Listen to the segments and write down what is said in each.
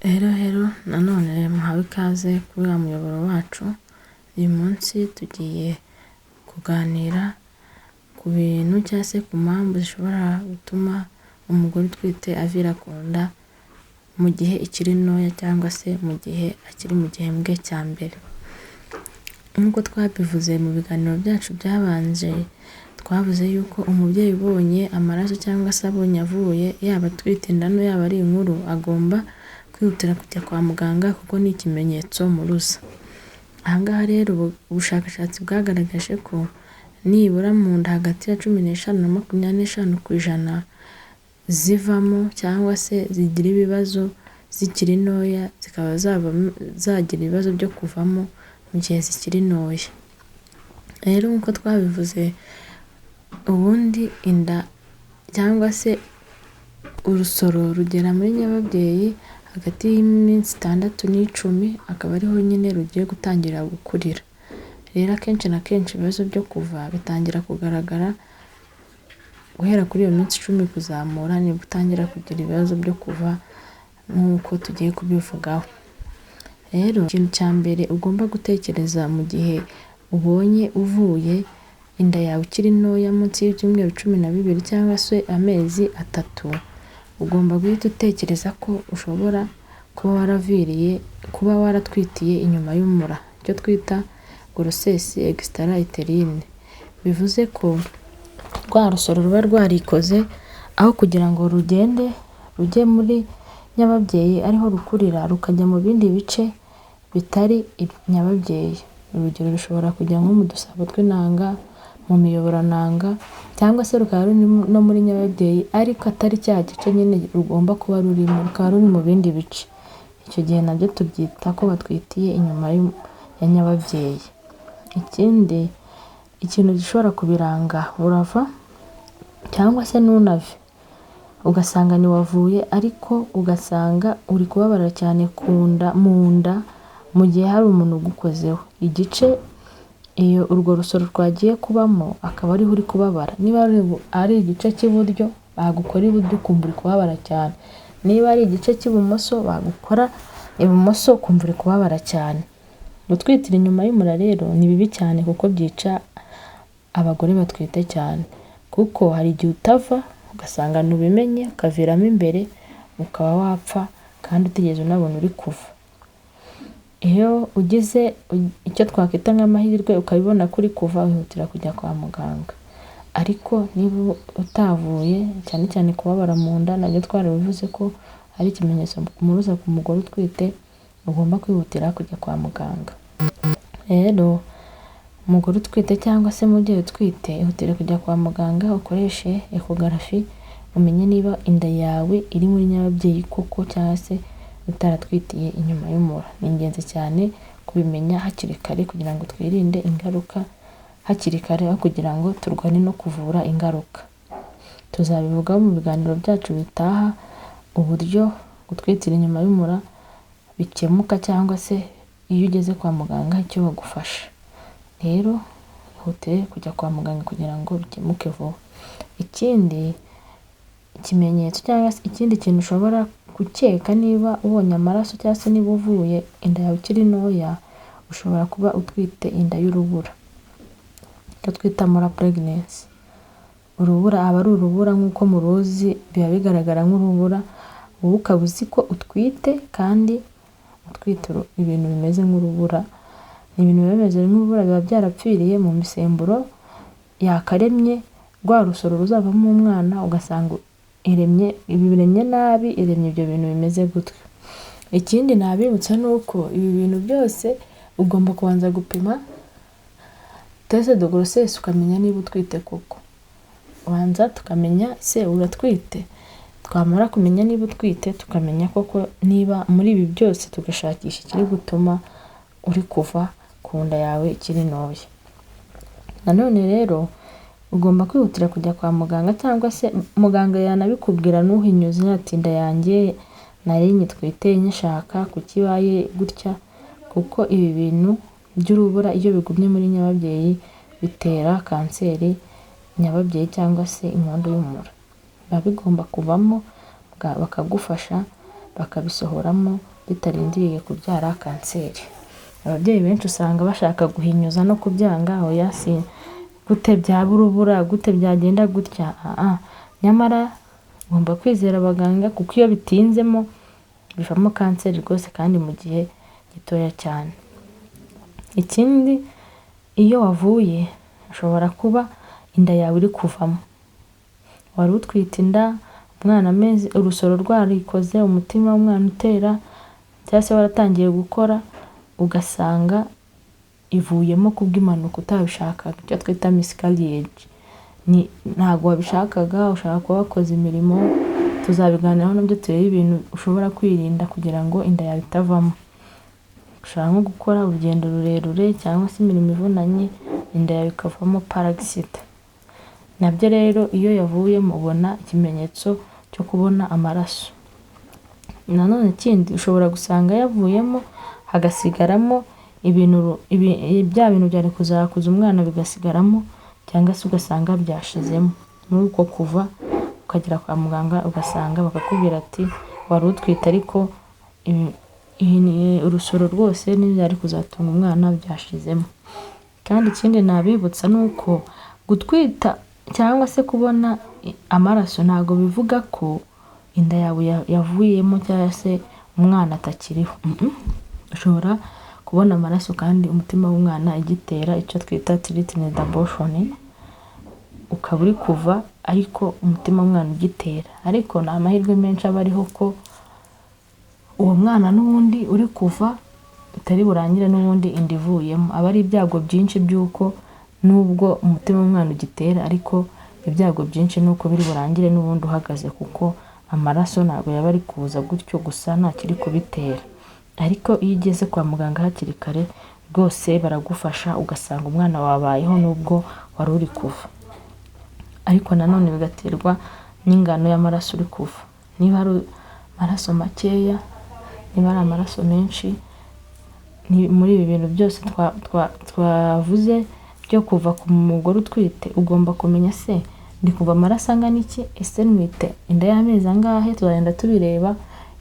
Hello hello, nanone muhawe ikaze kuri wa muyoboro wacu. Uyu munsi tugiye kuganira ku bintu cyangwa se ku mpamvu zishobora gutuma umugore utwite avira ku nda mu gihe ikiri ntoya cyangwa se mu gihe akiri mu gihembwe cya mbere. Nk'uko twabivuze mu biganiro byacu byabanje, twavuze yuko umubyeyi ubonye amaraso cyangwa se abonye avuye, yaba atwite inda nto, yaba ari inkuru, agomba kwihutira kujya kwa muganga kuko ni ikimenyetso mpuruza. Aha ngaha rero ubushakashatsi bwagaragaje ko nibura mu nda hagati ya 15 na 25% zivamo cyangwa se zigira ibibazo zikiri ntoya, zikaba zagira ibibazo byo kuvamo mu gihe zikiri ntoya. Rero nk'uko twabivuze, ubundi inda cyangwa se urusoro rugera muri nyababyeyi hagati y'iminsi 6 n'10, akaba ariho nyine rugiye gutangira gukurira. Rero akenshi na kenshi ibibazo byo kuva bitangira kugaragara guhera kuri iyo minsi 10 kuzamura, nibwo utangira kugira ibibazo byo kuva nk'uko tugiye kubivugaho. Rero ikintu cya mbere ugomba gutekereza mu gihe ubonye uvuye inda yawe ikiri ntoya, munsi y'ibyumweru 12 cyangwa se amezi 3, ugomba guhita utekereza ko ushobora kuba waraviriye, kuba waratwitiye inyuma y'umura, icyo twita grossesse extra-utérine. Bivuze ko rwa rusoro ruba rwarikoze, aho kugira ngo rugende rujye muri nyababyeyi ariho rukurira, rukajya mu bindi bice bitari nyababyeyi. Urugero, rushobora kujya nko mu dusabo tw'intanga, mu miyoborantanga, cyangwa se rukaba ruri no muri nyababyeyi ariko atari cya gice nyine rugomba kuba rurimo, rukaba ruri mu bindi bice. Icyo gihe nabyo tubyita ko batwitiye inyuma ya nyababyeyi. Ikindi ikintu gishobora kubiranga, urava cyangwa se ntunave, ugasanga ntiwavuye ariko ugasanga uri kubabara cyane ku nda, mu nda, mu gihe hari umuntu ugukozeho. Igice iyo urwo rusoro rwagiye kubamo akaba ariho uri kubabara. Niba ari igice cy'iburyo, bagukora iburyo ukumva uri kubabara cyane. Niba ari igice cy'ibumoso, bagukora ibumoso ukumva uri kubabara cyane. Gutwitira inyuma y'umura rero ni bibi cyane kuko byica abagore batwite cyane, kuko hari igihe utava ugasanga ntubimenye, ukaviramo imbere, ukaba wapfa kandi utigeze unabona uri kuva. Iyo ugize icyo twakwita nk'amahirwe ukabibona ko uri kuva, wihutira kujya kwa muganga. Ariko niba utavuye, cyane cyane kubabara mu nda, nabyo twarabivuze ko ari ikimenyetso mpuruza ku mugore utwite, ugomba kwihutira kujya kwa muganga. Rero umugore utwite cyangwa se umubyeyi utwite, ihutire kujya kwa muganga ukoreshe échographie, umenye niba inda yawe iri muri nyababyeyi koko cyangwa se utaratwitiye inyuma y'umura. Ni ingenzi cyane kubimenya hakiri kare kugira ngo twirinde ingaruka hakiri kare, aho kugira ngo turwane no kuvura ingaruka. Tuzabivugaho mu biganiro byacu bitaha, uburyo gutwitira inyuma y'umura bikemuka cyangwa se iyo ugeze kwa muganga icyo bagufasha. Rero ihutire kujya kwa muganga kugira ngo bikemuke vuba. Ikindi kimenyetso cyangwa se ikindi kintu ushobora gukeka niba ubonye amaraso cyangwa se niba uvuye inda yawe ikiri ntoya, ushobora kuba utwite inda y'urubura, icyo twita molar pregnancy. Urubura aba ari urubura nk'uko muruzi, biba bigaragara nk'urubura, wowe ukaba uzi ko utwite kandi utwite ibintu bimeze nk'urubura. Ni ibintu biba bimeze nk'urubura, biba byarapfiriye mu misemburo yakaremye rwa rusoro ruzavamo umwana, ugasanga iremye, ibiremye nabi, iremye ibyo bintu bimeze gutyo. Ikindi nabibutsa ni uko ibi bintu byose ugomba kubanza gupima test de grossesse, ukamenya niba utwite koko. Ubanza tukamenya se uratwite, twamara kumenya niba utwite, tukamenya koko niba muri ibi byose, tugashakisha ikiri gutuma uri kuva ku nda yawe ikiri ntoya. Nanone rero ugomba kwihutira kujya kwa muganga, cyangwa se muganga yanabikubwira ntuhinyuze ati: "Inda yanjye nari nyitwite nyishaka, kuki ibaye gutya?" Kuko ibi bintu by'urubura iyo bigumye muri nyababyeyi bitera kanseri nyababyeyi cyangwa se inkondo y'umura. Biba bigomba kuvamo, bakagufasha. bakabisohoramo bitarindiriye kubyara kanseri. Ababyeyi benshi usanga bashaka guhinyuza no kubyanga, oya si gute byaba urubura, gute byagenda gutya, nyamara ugomba kwizera abaganga kuko iyo bitinzemo bivamo kanseri rwose kandi mu gihe gitoya cyane. Ikindi iyo wavuye ushobora kuba inda yawe iri kuvamo, wari utwite inda umwana amezi urusoro rwarikoze, umutima w'umwana utera cyangwa se waratangiye gukora, ugasanga ivuyemo kubw'impanuka utabishakaga, icyo twita miscarriage. Ntabwo wabishakaga, ushobora kuba wakoze imirimo, tuzabiganiraho nabyo turebe ibintu ushobora kwirinda kugira ngo inda yawe itavamo. Ushobora nko gukora urugendo rurerure cyangwa se imirimo ivunanye, inda yawe ikavamo par accident. Nabyo rero iyo yavuyemo ubona ikimenyetso cyo kubona amaraso. Nanone ikindi ushobora gusanga yavuyemo hagasigaramo ibintu, bya bintu byari kuzakuza umwana bigasigaramo cyangwa se ugasanga byashizemo. Muri uko kuva ukagera kwa muganga ugasanga bakakubwira ati wari utwite ariko urusoro rwose n'ibyari kuzatunga umwana byashizemo. Kandi ikindi nabibutsa ni uko gutwita cyangwa se kubona amaraso ntabwo bivuga ko inda yawe yavuyemo cyangwa se umwana atakiriho. Ushobora kubona amaraso kandi umutima w'umwana igitera, icyo twita threatened abortion, ukaba uri kuva ariko umutima w'umwana ugitera. Ariko ni amahirwe menshi aba ariho ko uwo mwana n'ubundi uri kuva bitari burangire n'ubundi inda ivuyemo. Aba ari ibyago byinshi by'uko nubwo umutima w'umwana ugitera ariko ibyago byinshi ni uko biri burangire n'ubundi uhagaze kuko amaraso ntabwo yaba ari kuza gutyo gusa nta kiri kubitera. Ariko iyo ugeze kwa muganga hakiri kare rwose baragufasha ugasanga umwana wabayeho nubwo wari uri kuva. Ariko nanone bigaterwa n'ingano y'amaraso uri kuva. Niba ari amaraso makeya, niba ari amaraso menshi, muri ibi bintu byose twavuze byo kuva ku mugore utwite, ugomba kumenya se ndi kuva amaraso angana iki, ese ntwite inda y'amezi angahe, tuzagenda tubireba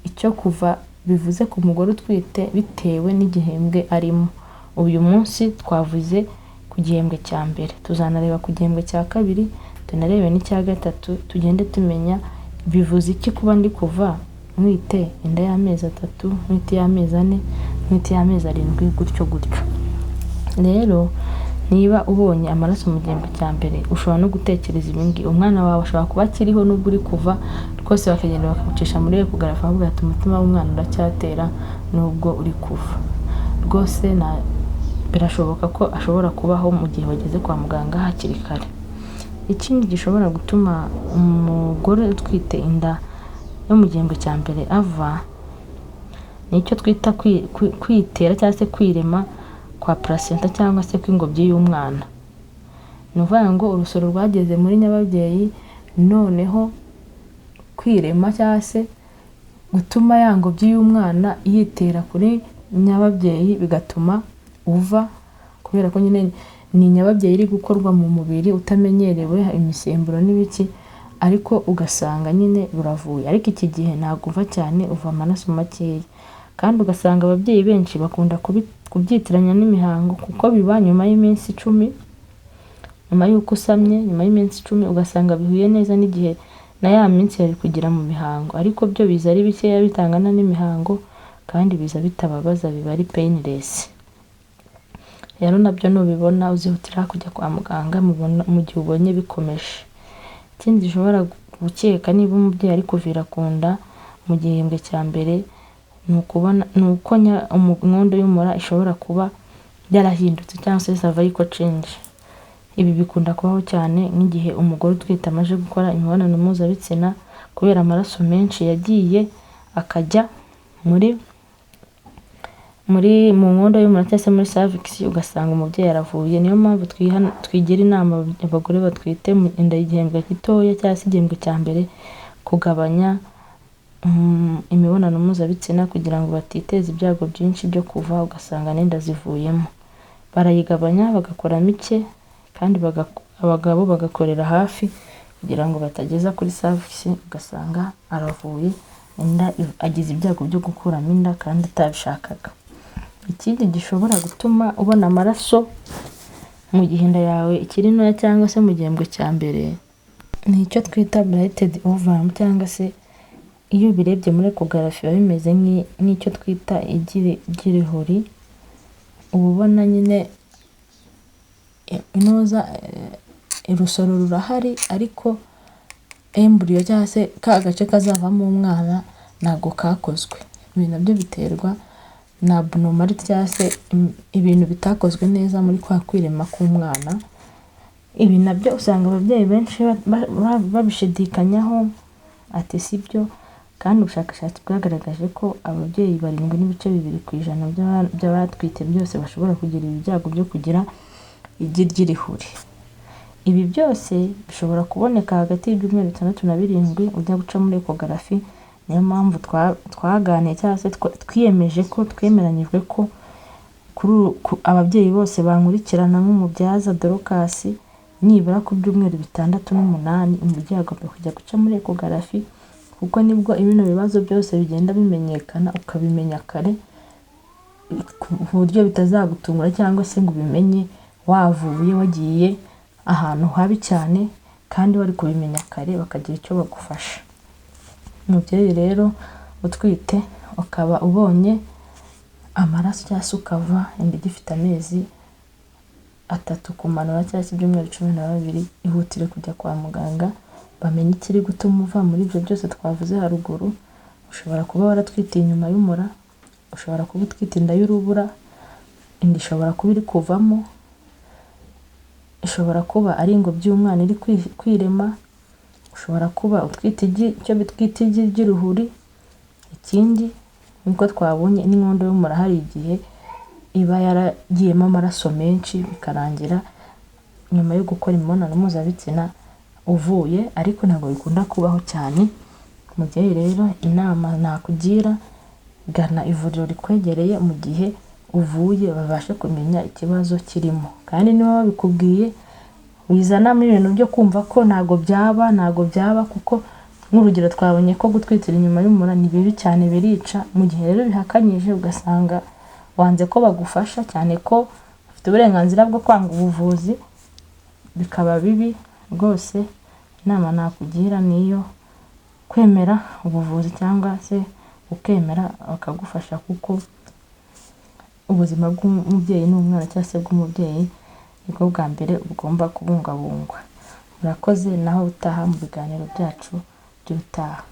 icyo kuva bivuze ku mugore utwite bitewe n'igihembwe arimo. Uyu munsi twavuze ku gihembwe cya mbere, tuzanareba ku gihembwe cya kabiri, tunarebe n'icya gatatu, tugende tumenya bivuze iki kuba ndi kuva ntwite inda y'amezi 3, ntwite iy'amezi 4, ntwite iy'amezi 7, gutyo gutyo. Rero niba ubonye amaraso mu gihembwe cya mbere, ushobora no gutekereza ibi ngibi, umwana wawe ashobora kuba akiriho nubwo uri kuva, rwose bakagenda bakagucisha muri echography bakavuga ati umutima w'umwana uracyatera nubwo uri kuva. Rwose birashoboka ko ashobora kubaho mu gihe wageze kwa muganga hakiri kare. Ikindi gishobora gutuma umugore utwite inda yo mu gihembwe cya mbere ava, ni icyo twita kwitera cyangwa se kwirema kwa placenta cyangwa se kw'ingobyi y'umwana. Ni ukuvuga ngo urusoro rwageze muri nyababyeyi, noneho kwirema cyangwa se gutuma ya ngobyi y'umwana yitera kuri nyababyeyi bigatuma uva, kubera ko nyine ni nyababyeyi iri gukorwa mu mubiri utamenyerewe, imisemburo n'ibiki, ariko ugasanga nyine uravuye. Ariko iki gihe ntabwo uva cyane, uva amaraso makeya. Kandi ugasanga ababyeyi benshi bakunda kubyitiranya n'imihango kuko biba nyuma y'iminsi 10, nyuma y'uko usamye, nyuma y'iminsi 10 ugasanga bihuye neza n'igihe na ya minsi yari kugira mu mihango. Ariko byo biza ari bikeya bitangana n'imihango kandi biza bitababaza, biba ari painless. Rero nabyo nubibona uzihutira kujya kwa muganga mu gihe ubonye bikomeje. Ikindi gishobora gukeka niba umubyeyi ari kuvira ku nda mu gihembwe cya mbere, ni uko inkondo y'umura ishobora kuba yarahindutse cyangwa se cervical change. Ibi bikunda kubaho cyane nk'igihe umugore utwite amaze gukora imibonano mpuzabitsina, kubera amaraso menshi yagiye akajya muri mu nkondo y'umura cyangwa se muri cervix, ugasanga umubyeyi aravuye. Niyo mpamvu twigira inama abagore batwite inda y'igihembwe gitoya cyangwa se igihembwe cya mbere kugabanya imibonano mpuzabitsina kugira ngo batiteza ibyago byinshi byo kuva, ugasanga n'inda zivuyemo. Barayigabanya bagakora mike kandi abagabo bagakorera hafi kugira ngo batageza kuri cervix ugasanga aravuye Inda agize ibyago byo gukuramo inda kandi atabishakaga. Ikindi gishobora gutuma ubona amaraso mu gihe inda yawe ikiri ntoya cyangwa se mu gihembwe cya mbere, ni icyo twita blighted ovum, cyangwa se iyo ubirebye muri échographie biba bimeze nk'icyo twita igi ry'irihuri. Uba ubona nyine inoza urusoro rurahari, ariko embryo cyangwa se ka gace kazavamo umwana ntabwo kakozwe. Ibi nabyo biterwa na abnormality cyangwa se ibintu bitakozwe neza muri kwa kwirema k'umwana. Ibi nabyo usanga ababyeyi benshi babishidikanyaho, ati si byo, kandi ubushakashatsi bwagaragaje ko ababyeyi 7.2% by'abatwite byose bashobora kugira ibi byago byo kugira igi ry'irihuri. Ibi byose bishobora kuboneka hagati y'ibyumweru 6 na 7 ujya guca muri échographie. Niyo mpamvu twaganiye cyangwa se twiyemeje ko twemeranyijwe ko ababyeyi bose bankurikirana nk'umubyaza Dorcas, nibura ku byumweru 6 n'8 umubyeyi agomba kujya guca muri échographie, kuko nibwo bino bibazo byose bigenda bimenyekana, ukabimenya kare ku buryo bitazagutungura cyangwa se ngo ubimenye wavuye wagiye ahantu habi cyane, kandi wari kubimenya kare bakagira icyo bagufasha. Umubyeyi rero utwite ukaba ubonye amaraso cyangwa se ukava inda igifite amezi 3 kumanura cyangwa se ibyumweru 12, ihutire kujya kwa muganga bamenye ikiri gutuma uva. Muri ibyo byose twavuze haruguru, ushobora kuba waratwitiye inyuma y'umura, ushobora kuba utwite inda y'urubura, inda ishobora kuba iri kuvamo, ishobora kuba ari ingobyi y'umwana iri kwirema, ushobora kuba utwite igi, icyo bitwita igi ry'uruhuri. Ikindi nkuko twabonye, n'inkondo y'umura hari igihe iba yaragiyemo amaraso menshi, bikarangira nyuma yo gukora imibonano mpuzabitsina uvuye, ariko ntabwo bikunda kubaho cyane. Mubyeyi rero, inama nakugira, gana ivuriro rikwegereye mu gihe uvuye, babashe kumenya ikibazo kirimo. Kandi niba babikubwiye, wizanamo ibintu byo kumva ko ntabwo byaba, ntabwo byaba, kuko nk'urugero twabonye ko gutwitira inyuma y'umura ni bibi cyane, birica. Mu gihe rero bihakanyije ugasanga wanze ko bagufasha, cyane ko ufite uburenganzira bwo kwanga ubuvuzi, bikaba bibi rwose. Inama nakugira niyo kwemera ubuvuzi cyangwa se ukemera bakagufasha, kuko ubuzima bw'umubyeyi n'umwana cyangwa se bw'umubyeyi nibwo bwa mbere bugomba kubungabungwa. Murakoze, naho utaha mu biganiro byacu by'ubutaha.